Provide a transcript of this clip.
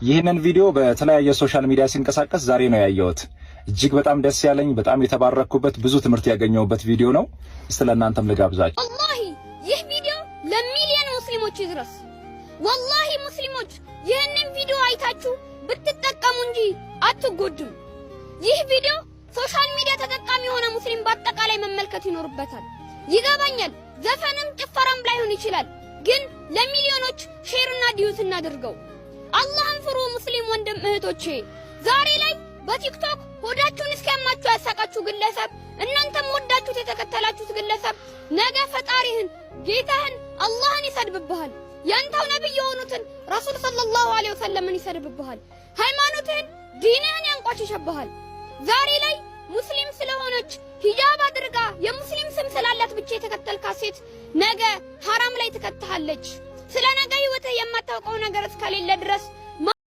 ይህንን ቪዲዮ በተለያየ social media ሲንቀሳቀስ ዛሬ ነው ያየሁት። እጅግ በጣም ደስ ያለኝ፣ በጣም የተባረኩበት፣ ብዙ ትምህርት ያገኘሁበት ቪዲዮ ነው። እስቲ ለእናንተም ልጋብዛችሁ። ወላሂ ይህ ቪዲዮ ለሚሊዮን ሙስሊሞች ይድረስ። ወላሂ ሙስሊሞች፣ ይህንን ቪዲዮ አይታችሁ ብትጠቀሙ እንጂ አትጎዱም። ይህ ቪዲዮ social media ተጠቃሚ የሆነ ሙስሊም በአጠቃላይ መመልከት ይኖርበታል። ይገባኛል፣ ዘፈንም ጭፈራም ላይሆን ይችላል፣ ግን ለሚሊዮኖች share ና duet እናድርገው። አላህን ፍሩ ሙስሊም ወንድም እህቶቼ። ዛሬ ላይ በቲክቶክ ሆዳችሁን እስኪያማችሁ ያሳቃችሁ ግለሰብ፣ እናንተም ወዳችሁት የተከተላችሁት ግለሰብ ነገ ፈጣሪህን ጌታህን አላህን ይሰድብብሃል። ያንተው ነብይ የሆኑትን ረሱል ሰለላሁ ዐለይሂ ወሰለምን ይሰድብብሃል። ሃይማኖትህን ዲንህን ያንቋሽሽብሃል። ዛሬ ላይ ሙስሊም ስለሆነች፣ ሂጃብ አድርጋ የሙስሊም ስም ስላላት ብቻ የተከተልካት ሴት ነገ ሐራም ላይ ትከትሃለች። ስለ ነገ ህይወትህ የማታውቀው ነገር እስከሌለ ድረስ